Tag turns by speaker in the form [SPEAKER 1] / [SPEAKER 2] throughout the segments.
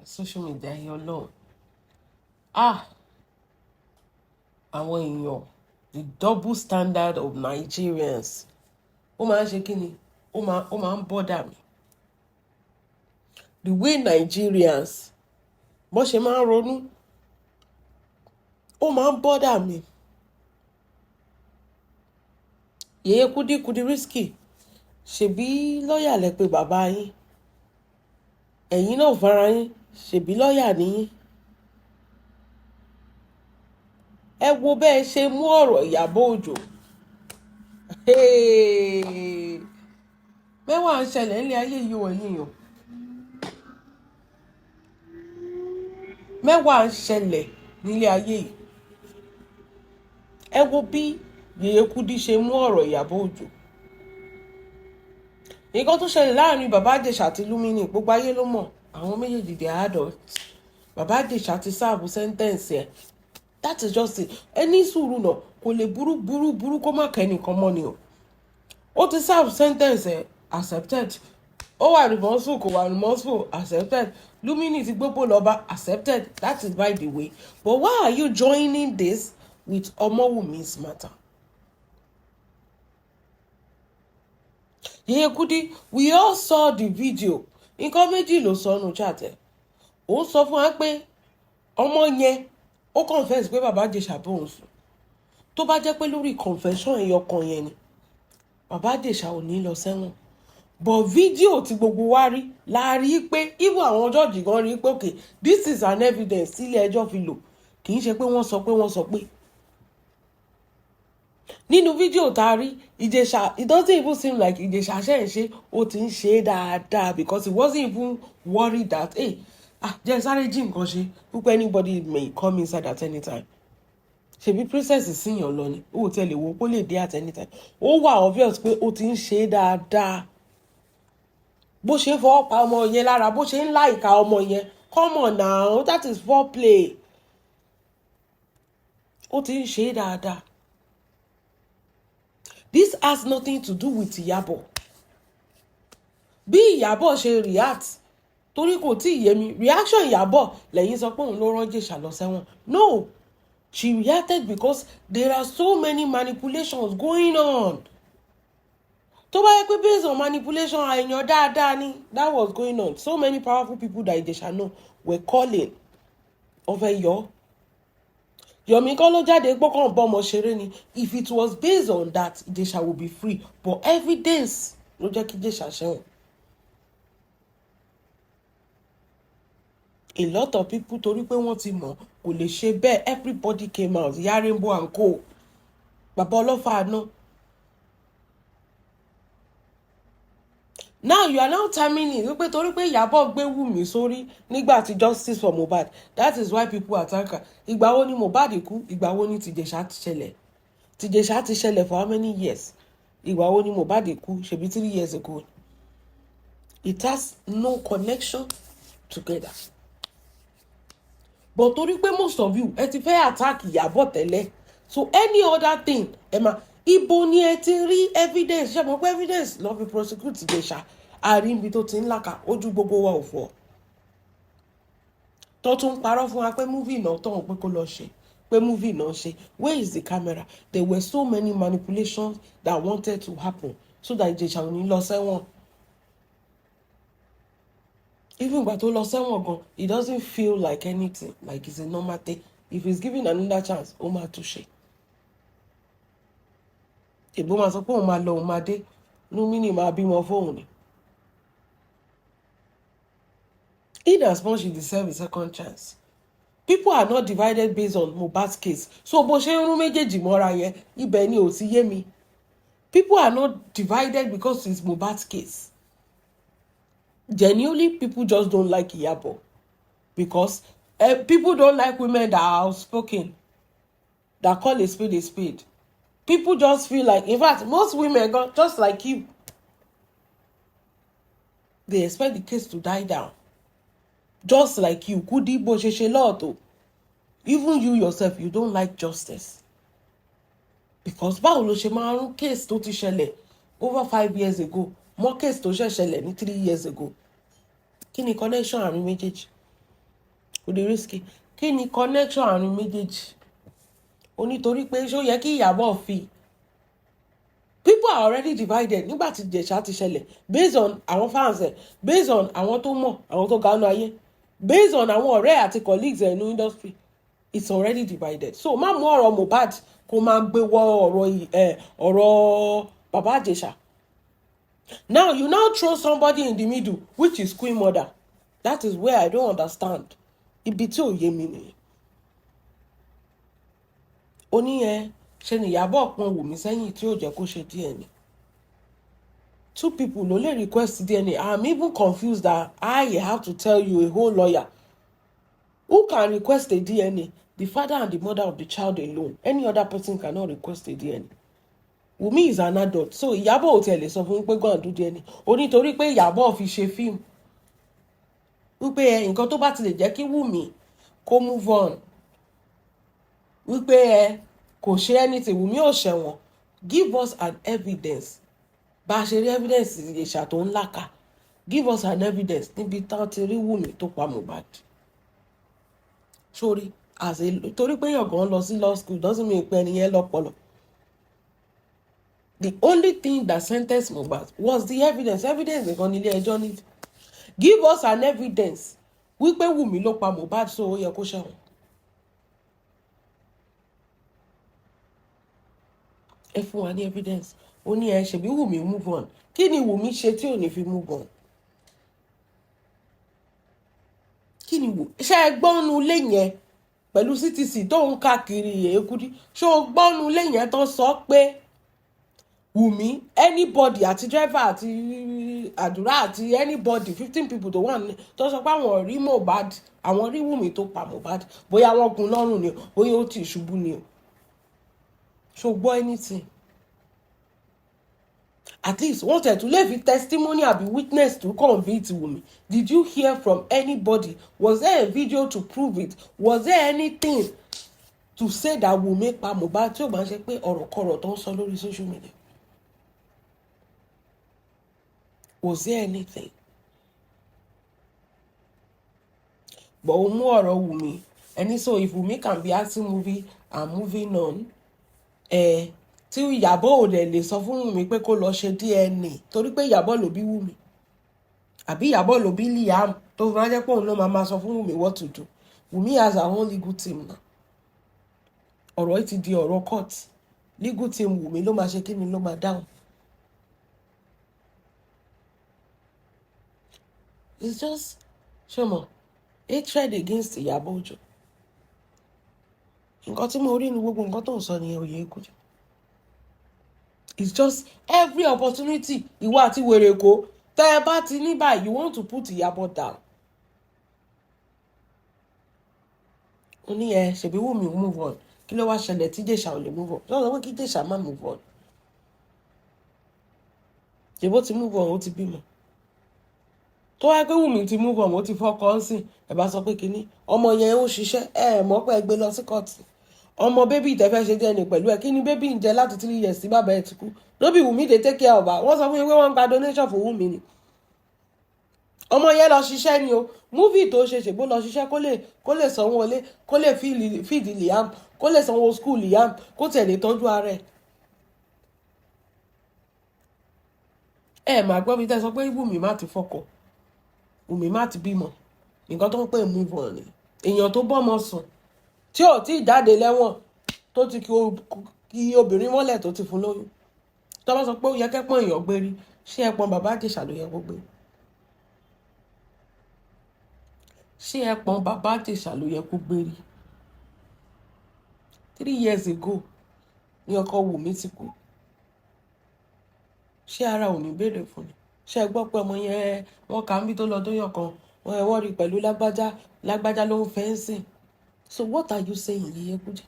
[SPEAKER 1] Social media yẹn, Ọlọ́run, ah, àwọn èèyàn, the double standard of Nigerians, ó máa ń ṣe kí ni, ó máa ń bother mi. The way Nigerians bó ṣe máa ń ronú, ó máa ń bother mi. Yèyé Kúdí, Kúdí Risky, ṣebí lọ́ọ̀yà lẹ pé bàbá yín, ẹ̀yin náà fara yín, ṣebí lọ́ọ̀yà níyín. Ẹ wo bẹ́ẹ̀ ṣe mú ọ̀rọ̀ Ìyábọ̀ Òjó. Mẹ́wàá ń ṣẹlẹ̀ nílé ayé yìí wọ̀ yíyan. Mẹ́wàá ń ṣẹlẹ̀ nílé ayé yìí. Ẹ wo bí Yèyé Kúdí ṣe mú ọ̀rọ̀ Ìyábọ̀ Òjó. Nǹkan tó ṣẹlẹ̀ láàrin Bàbá Ìjẹ̀ṣà àti Lumini, gbogbo ayé ló mọ̀. Àwọn méjèèjì, they are adults. Bàbá Ìjẹ̀ṣà ti serve sentence ẹ̀. That is just it. Ẹ ní sùúrù náà, kò lè burú burú burú kó má kẹ́nìkan mọ́ ni o. Ó ti serve sentence ẹ̀, accepted. Ó wà remorseful, kò wà remorseful, accepted. Lumini ti gbogbo lọ́ba, accepted. That is by the way. But why are you joining this with Omowumi's matter? Yèyé Kúdí, we all saw the video. Nǹkan méjì ló sọ nù chat ẹ̀. Ó sọ fún wa pé ọmọ yẹn ó confess pé Bàbá Ìjẹ̀ṣà bóun sùn. Tó bá jẹ́ pé lórí confession ẹyọ kan yẹn ni, Bàbá Ìjẹ̀ṣà ò ní lọ sẹ́wọ̀n. But video tí gbogbo wa rí la rí pé even àwọn jọ́ọ̀jì gan rí pé, okay, this is an evidence tí ilé ẹjọ́ fi lò. Kì í ṣe pé wọ́n sọ pé wọ́n sọ pé. Nínú fídíò tá a rí, Ìjẹ̀ṣà, it doesn't even seem like Ìjẹ̀ṣà ṣe ń ṣe. Ó ti ń ṣe é dáadáa because he wasn't even worried that, hey, ah, jẹ́ sáré jí nǹkan ṣe wípé anybody may come inside at any time. Ṣebí princess síyàn lọ ni, ó tẹ̀lé wo kó lè dé at any time. Ó wà obvious pé ó ti ń ṣe é dáadáa. Bó ṣe ń fọwọ́ pa ọmọ yẹn lára, bó ṣe ń láìka ọmọ yẹn, come on now, that is foreplay. Ó ti ń ṣe é dáadáa. This has nothing to do with Ìyábọ̀. Bí Ìyábọ̀ ṣe react, torí kò tí ì yé mi, reaction Ìyábọ̀ lẹ́yìn sọ pé òun ló rán Ìjẹ̀ṣà lọ sẹ́wọ̀n. No, she reacted because there are so many manipulations going on. Tó bá yẹ pé based on manipulation, àìyàn dáadáa ni that was going on. So many powerful people that Ìjẹ̀ṣà know were calling ọ̀fẹ́ yọ Yomi kọ́ ló jáde gbọ́kàn bọ́mọ ṣeré ni. If it was based on that, Ìjẹ̀ṣà would be free, but evidence ló jẹ́ kí Ìjẹ̀ṣà ṣẹ̀wọ̀n. A lot of people, torí pé wọ́n ti mọ̀ kò lè ṣe bẹ́ẹ̀, everybody came out. Ìyá Rainbow and co, bàbá ọlọ́fà náà. Now you are now terming it wípé torí pé Ìyábọ̀ gbé Wùmí sórí nígbà tí justice for Mohbad, that is why people attack her. Ìgbà wo ni Mohbad kú? Ìgbà wo ni tìjẹ̀ṣà ti ṣẹlẹ̀? Tìjẹ̀ṣà ti ṣẹlẹ̀ for how many years? Ìgbà wo ni Mohbad kú? Ṣebí 3 years ago. It has no connection together, but torí pé most of you, ẹ ti fẹ́ attack Ìyábọ̀ tẹ́lẹ̀, so any other thing ẹ máa, ibo ni ẹ ti rí evidence? Ṣé mo pé evidence lọ fi prosecute Ìjẹ̀ṣà? Àárín ibi tó ti ń làkà, ojú gbogbo wa ò fọ́, tó tún parọ́ fún wa pé movie náà tọ̀hún pé kó lọ ṣe, pé movie náà ṣe. Where is the camera? There were so many manipulations that wanted to happen so that Ìjẹ̀ṣà ò ní lọ sẹ́wọ̀n. Even ìgbà tó lọ sẹ́wọ̀n gan, it doesn't feel like anything, like it's a normal thing. If he's given another chance, ó máa tún ṣe. Ìbò máa sọ pé òun máa lọ, òun máa dé, Lumini máa bímọ fóun ni. In as much he deserve a second chance, people are not divided based on Mohbad's case. So bó ṣe ń rún méjèèjì mọ́ra yẹn, ibẹ̀ ni ò ti yé mi. People are not divided because it's Mohbad's case. Genuinely, people just don't like Iyabo because people don't like women that are outspoken, that call a spade a spade. People just feel like, in fact, most women go just like you, they expect the case to die down, just like you, Kudi, bó ṣe ṣe lọ́ọ̀tọ̀. Even you yourself, you don't like justice, because báwo ló ṣe máa ń rún case tó ti ṣẹlẹ̀ over 5 years ago mọ́ case tó ṣẹ̀ ṣẹlẹ̀ ní 3 years ago? Kí Kí ni connection àárín méjèèjì? Kò dé risky. Kí ni connection àárín méjèèjì? Ó nítorí pé ṣó yẹ kí Ìyábọ̀ fi, people are already divided nígbà tí Ìjẹ̀ṣà ti ṣẹlẹ̀, based on àwọn fans ẹ̀, based on àwọn tó mọ̀, àwọn tó ganu ayé, based on àwọn ọ̀rẹ́ àti colleagues ẹ̀ ní industry. It's already divided. So má mú ọ̀rọ̀ Mohbad kó máa gbé wọ ọ̀rọ̀ ẹ̀, ọ̀rọ̀ Bàbá Ìjẹ̀ṣà. Now you now throw somebody in the middle, which is Queen Mother. That is where I don't understand. Ibi tí ò yé mi nìyẹn. Ó ní ẹ ṣe ni Ìyábọ̀ pọn Wùmí sẹ́yìn tí ò jẹ́ kó ṣe DNA. Two people ló lè request DNA. I'm even confused that I have to tell you, a whole lawyer, who can request a DNA. The father and the mother of the child alone. Any other person cannot request a DNA. Wùmí is an adult, so Ìyábọ̀ ò tiẹ̀ lè sọ fún pé go and do DNA. Ó nítorí pé Ìyábọ̀ fi ṣe fíìmù wípé ẹ nǹkan tó bá ti lè jẹ́ kí Wùmí kó move on, wípé ẹ kò ṣe anything, Wùmí ò ṣẹ̀wọ̀n. Give us an evidence. Bá a ṣe rí evidence Ìjẹ̀ṣà tó ń làkà, give us an evidence níbi tán ti rí Wùmí tó pa Mohbad. Sórí as a, torí pé èèyàn kan lọ sí law school doesn't mean pé ẹni yẹn lọ́pọlọ. The only thing that sentenced Mohbad was the evidence. Evidence nìkan ní ilé ẹjọ́ ní. Give us an evidence wípé Wùmí ló pa Mohbad, so ó yẹ kó ṣẹ̀wọ̀n. Ẹ fún wa ní evidence. Ó ní ẹ ṣèbí Wùmí move on. Kí ni Wùmí ṣe tí ò ní fi move on? Kí ni wù ṣe ẹ gbọ́nu lé yẹn pẹ̀lú CTC tó ń káàkiri èékúdí? Ṣé o gbọ́nu lé yẹn tó sọ pé Wùmí, anybody àti driver àti àdúrà àti anybody, 15 people tó wà ní tó sọ pé àwọn rí Mohbad, àwọn rí Wùmí tó pa Mohbad, bóyá wọ́n gun lọ́rùn ni o, bóyá ó ti ṣubú ni o? Ṣó gbọ́ anything? At least wọ́n tẹ̀ tún lè fi testimony àbí witness to convict Wùmí. Did you hear from anybody? Was there a video to prove it? Was there anything to say that Wùmí pa Mohbad, tí ò bá ń ṣe pé ọ̀rọ̀kọ̀rọ̀ tó ń sọ lórí social media? Was there anything? But ó mú ọ̀rọ̀ Wùmí ẹni. So if Wùmí can be acting movie and moving on, ẹ tí Ìyábọ̀ ò dẹ̀ lè sọ fún Wùmí pé kó lọ ṣe DNA, torí pé Ìyábọ̀ ló bí Wùmí àbí Ìyábọ̀ ló bí Liam, tó fi máa jẹ́ pé òun ló máa máa sọ fún Wùmí what to do. Wùmí has her own legal team now. Ọ̀rọ̀ yìí ti di ọ̀rọ̀ court. Legal team Wùmí ló máa ṣe kí ni, ló máa dáhùn. It's just, ṣọmọ, hatred against Ìyábọ̀ Òjó. Nǹkan tí mo rí ni gbogbo nǹkan tó ń sọ nìyẹn. Òye kújọ, it's just every opportunity ìwọ àti wèrè kó tẹ́ ẹ bá ti ní báyìí, you want to put Ìyábọ̀ down. Ó ní ẹ ṣèbí Wùmí move on. Kí ló wá ṣẹlẹ̀ tí Ìjẹ̀ṣà ò lè move on? Lọ́wọ́ pé kí Ìjẹ̀ṣà má move on? Ṣèbó ti move on, ó ti bímọ. Tó wáyé pé Wùmí ti move on, ó ti fọkọ ń sìn, ẹ bá sọ pé kínní ọmọ yẹn ó ṣiṣẹ́. Ẹ mọ̀ pé ẹ gbé lọ sí kóòtù. Ọmọ baby ìtẹ́fẹ́ ṣe DNA pẹ̀lú ẹ, kí ni baby ń jẹ láti 3 years tí bàbá ẹ ti kú? No be Wùmí dey take care of her? Wọ́n sọ fún mi pé wọ́n ń gba donation fún Wùmí ni. Ọmọ yẹn lọ ṣiṣẹ́ ni o. Movie tó ṣe, ṣègbó lọ ṣiṣẹ́ kó lè sanwó ilé, kó lè feed Liam, kó lè sanwó school Liam, kó tiẹ̀ lè tọ́jú ara ẹ̀. Ẹ máa gbọ́ mi tẹ́ sọ pé Wùmí má ti fọkọ, Wùmí má ti bímọ. Nǹkan tó ń pè move on ni èèyàn tó bọ́mọ sùn tí ò tí ì jáde lẹ́wọ̀n, tó ti kí obìnrin mọ́lẹ̀, tó ti fún lóyún, tó bá sọ pé ó yẹ kẹ́pọ̀n èèyàn gbé rí. Ṣé ẹpọn bàbá Ìjẹ̀ṣà ló yẹ kó gbé? Ṣé ẹpọn bàbá Ìjẹ̀ṣà ló yẹ kó gbé rí? 3 years ago ní ọkọ Wùmí ti kú. Ṣé ara ò ní béèrè fún ni? Ṣé ẹ gbọ́ pé ọmọ yẹn, wọ́n kà ń bí tó lọ tó yàn kan, wọ́n ẹ wọ́n rí pẹ̀lú lágbájá, lágbájá ló ń fẹ́ ń sìn. So what are you saying, Yeye Kudi?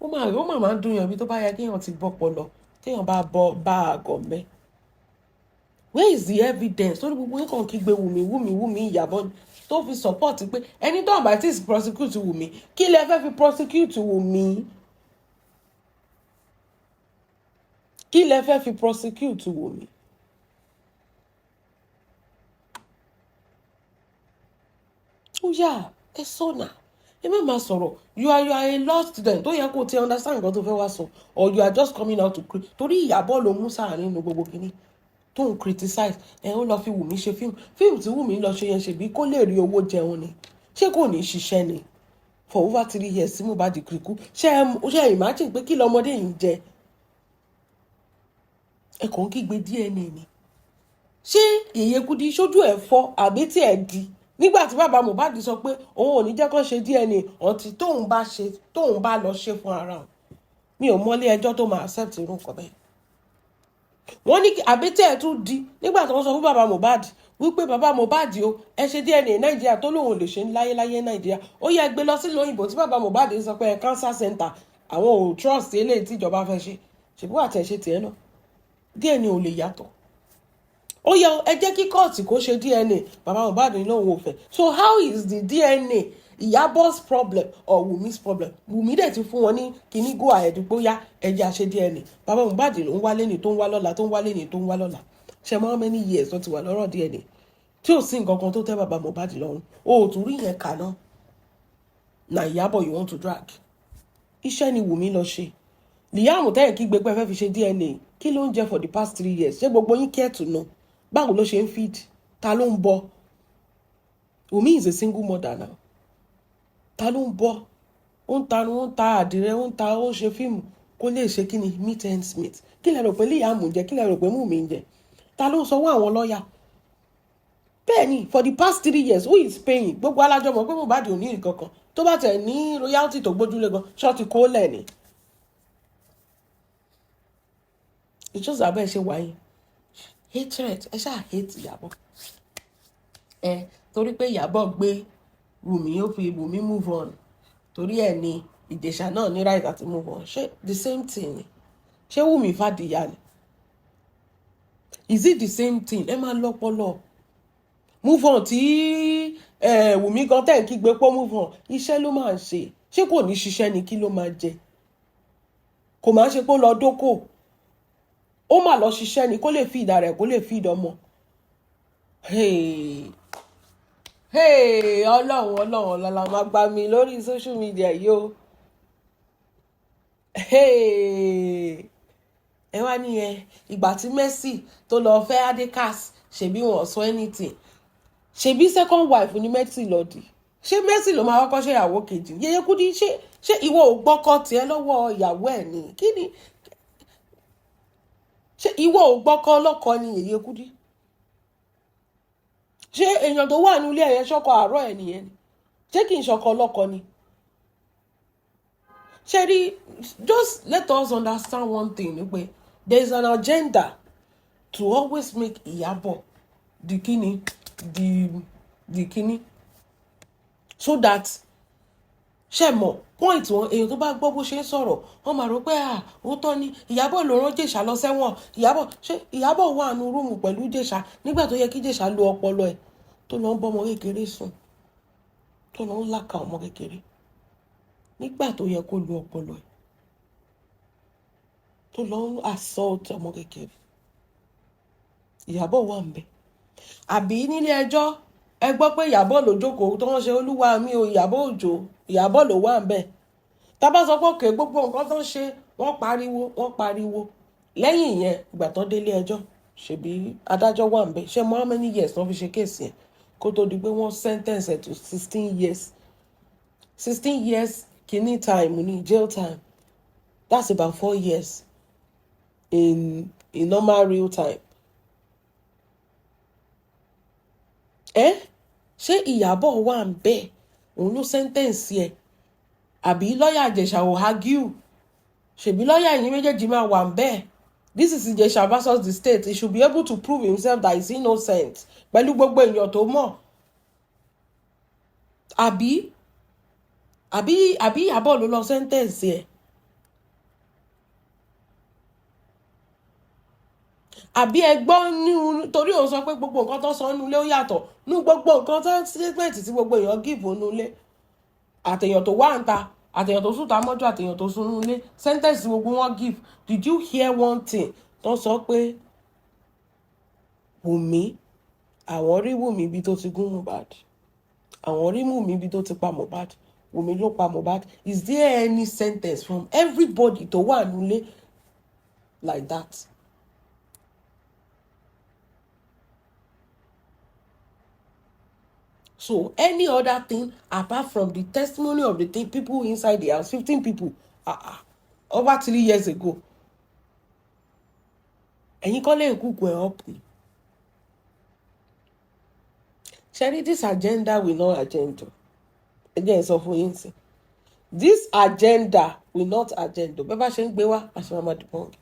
[SPEAKER 1] Ó máa ń dùn yàn bí tó bá yẹ kéèyàn ti bọ́ pọlọ, téèyàn bá bọ́ bá àgọ́ mẹ́. Where is the evidence? Lórí gbogbo nǹkan kígbe Wùmí, Wùmí, Wùmí, Ìyàbọ̀ tó fi support pé ẹni tó bá tí prosecute Wùmí, kí lẹ fẹ́ fi prosecute Wùmí? Kí lẹ fẹ́ fi prosecute Wùmí? Ó yá, ẹ sọ náà, ẹ má máa sọ̀rọ̀. You are a law student tó yẹ kó o ti understand nǹkan tó fẹ́ wá sọ, or you are just coming out to torí Ìyábọ̀ ló mú sáà nínú gbogbo kínní tó ń criticize ẹ. Ó lọ fi Wùmí ṣe fíìmù. Fíìmù tí Wùmí lọ ṣe yẹn, ṣèbí kó lè rí owó jẹun ni. Ṣé kò ní ṣiṣẹ́ ni for over 3 years tí Mohbad kú? Ṣe ẹ imagine pé kí lọmọdé yìí ń jẹ? Ẹ kàn ń kígbe DNA ni. Ṣé Yèyé Kudi sójú ẹ̀ fọ́ àbí tí ẹ̀ di nígbà tí bàbá Mohbad sọ pé òun ò ní jẹ́ kó ṣe DNA ọ̀tí tóun bá ṣe, tóun bá lọ ṣe fún ara òun? Mi ò mọlé ẹjọ́ tó máa accept irú nǹkan bẹ́ẹ̀. Wọ́n ní àbí tí ẹ̀ tún di nígbà tí wọ́n sọ fún bàbá Mohbad wípé, "Bàbá Mohbad o, ẹ ṣe DNA Nàìjíríà," tó lóun ò lè ṣe láyéláyé Nàìjíríà, ó yẹ gbé lọ sílùú òyìnbó, tí bàbá Mohbad sọ pé cancer center, àwọn ò trust eléyìí tí ìjọba fẹ́ ṣe. Ṣèbí wà tẹ̀ ṣe tiẹ̀ náà, DNA ò lè yàtọ̀. Ó yẹ ẹ jẹ́ kí kóòtù kó ṣe DNA. Bàbá Mohbad ní lóun ò fẹ́. So how is the DNA Ìyábọ̀'s problem or Wùmí's problem? Wùmí dẹ̀ ti fún wọn ní kíní, go ahead, bóyá ẹ jẹ́ a ṣe DNA. Bàbá Mohbad ló ń wálé ní tó ń wá lọ́la, tó ń wálé ní tó ń wá lọ́la. Ṣe mọ́ how many years tó ti wà lọ́rọ̀ DNA tí ò sí nǹkan kan tó tẹ́ bàbá Mohbad lọ́rùn? O ò tún rí yẹn kà náà na. Ìyábọ̀, you want to drag. Iṣẹ́ ni Wùmí lọ ṣe. Liam tẹ́yìn kí gbé pé fẹ́ fi ṣe DNA, kí ló ń jẹ for the past 3 years? Ṣé gbogbo yín care to know báwo ló ṣe ń feed? Ta ló ń bọ́? Wùmí is a single mother now. Ta ló ń bọ́? Ó ń tarun, ó ń ta àdìrẹ, ó ń ta, ó ń ṣe fíìmù kó lè ṣe kí ni, meet ends meet. Kí lẹ rò pé Liam ń jẹ? Kí lẹ rò pé Wùmí ń jẹ? Ta ló ń sanwó àwọn lọ́ọ̀yà? Bẹ́ẹ̀ ni, for the past 3 years, who is paying? Gbogbo alájọ mọ̀ pé Mohbad ò ní nǹkan kan. Tó bá tẹ̀ ní royalty tó gbójúlé gan, ṣọ́ọ̀tì kó lẹ̀ ni. It's just abẹ́ ṣe wáyé hatred. Ẹ ṣáà hate Ìyábọ̀ ẹ torí pé Ìyábọ̀ gbé Wùmí, ó fi Wùmí move on, torí ẹ̀ ni Ìjẹ̀ṣà náà ní right àti move on. Ṣé the same thing ni? Ṣé Wùmí fàdíyà ni? Is it the same thing? Ẹ máa lọ́pọlọ. Move on tí Wùmí gan tẹ̀ ń kígbe pọ́ move on, iṣẹ́ ló máa ń ṣe. Ṣé kò ní ṣiṣẹ́ ni? Kí ló máa jẹ? Kò máa ń ṣe pé ó lọ dókò, ó mà lọ ṣiṣẹ́ ni kó lè fi ìdá rẹ̀, kó lè fi ìdánmọ̀. Hey, hey, Ọlọ́run, Ọlọ́run, ọlọ́lá máa gbá mi lórí social media yìí o. Hey, ẹ wá nìyẹn. Ìgbà tí Mercy tó lọ fẹ́ Adekas, ṣebí wọn sọ anything? Ṣebí second wife ni Mercy lọ dì. Ṣé Mercy ló máa kọ́kọ́ ṣe ìyàwó kejì? Yeye Kudi, ṣé ìwọ ò gbọ́kọ tiẹ̀ lọ́wọ́ ìyàwó ẹ̀ ni? Kí ni? Ṣé ìwọ ò gbọ́kọ lọ́kọ ni, Yeye Kudi? Ṣé èèyàn tó wà nílé ẹ̀yẹ ṣọkọ àárọ̀ ẹ̀ nìyẹn ni? Ṣé kì í ṣọkọ lọ́kọ ni? Ṣé rí, just let us understand one thing, ni pé there is an agenda to always make Ìyábọ̀ the kini, the kini, so that, ṣe mọ̀ point wọn, èèyàn tó bá gbọ́ bó ṣe ń sọ̀rọ̀, wọ́n máa rò pé à òótọ́ ni Ìyábọ̀ ló rán Jèṣà lọ sẹ́wọ̀n. Ìyábọ̀, ṣé Ìyábọ̀ wà nù room pẹ̀lú Jèṣà nígbà tó yẹ kí Jèṣà lo ọpọlọ ẹ̀, tó lọ ń bọ́ ọmọ kékeré sùn, tó lọ ń làkà ọmọ kékeré, nígbà tó yẹ kó lo ọpọlọ ẹ̀, tó lọ ń assault ọmọ kékeré? Ìyábọ̀ wà ń bẹ̀ àbí nílé ẹjọ́? Ẹ gbọ́ pé Ìyábọ̀ ló jókòó tó ń ṣe olúwa mi o, Ìyábọ̀ Òjó, Ìyábọ̀ ló wà ń bẹ̀. Tá bá sọ pé òkè gbogbo nǹkan tó ń ṣe, wọ́n pariwo, wọ́n pariwo. Lẹ́yìn ìyẹn, ìgbà tó délé ẹjọ́, ṣebí adájọ́ wà ń bẹ̀? Ṣé mo how many years wọ́n fi ṣe case yẹn kó tó di pé wọ́n sentence ẹ̀ to 16 years? 16 years kìíní time ní jail time, that's about 4 years in normal real time. Ẹ ṣé Ìyábọ̀ wà ń bẹ̀, òun ló sentence ẹ̀, àbí lọ́ọ̀yà Ìjẹ̀ṣà ò argue? Ṣèbí lọ́ọ̀yà yìí méjèèjì máa wà ń bẹ̀. This is Ìjẹ̀ṣà versus the state. He should be able to prove himself that he is innocent pẹ̀lú gbogbo èèyàn tó mọ̀. Àbí Ìyábọ̀ ló lọ sentence ẹ̀? Àbí ẹ gbọ́ ní torí òun sọ pé gbogbo nǹkan tó sọ nínú ilé ó yàtọ̀ ní gbogbo nǹkan tó statement tí gbogbo èèyàn give nínú ilé, àtèèyàn tó wà ń ta, àtèèyàn tó sùn tá mọ́jú, àtèèyàn tó sùn nínú ilé, sentence gbogbo wọn give. Did you hear one thing tó sọ pé Wùmí, àwọn rí Wùmí bí tó ti gún Mohbad? Àwọn rí Wùmí ibi tó ti pa Mohbad. Wùmí ló pa Mohbad. Is there any sentence from everybody tó wà nílé like that? So any other thing apart from the testimony of the thing, people inside the house, 15 people, over 3 years ago, ẹ̀yin kọ́ lè kúkú ẹ̀ up ni. Ṣẹ́rí, this agenda will not agenda. Ẹ jẹ́ n sọ fún yín sí, this agenda will not agenda. Bẹ́ẹ̀ bá ṣe ń gbé wá, àṣẹ máa debunk.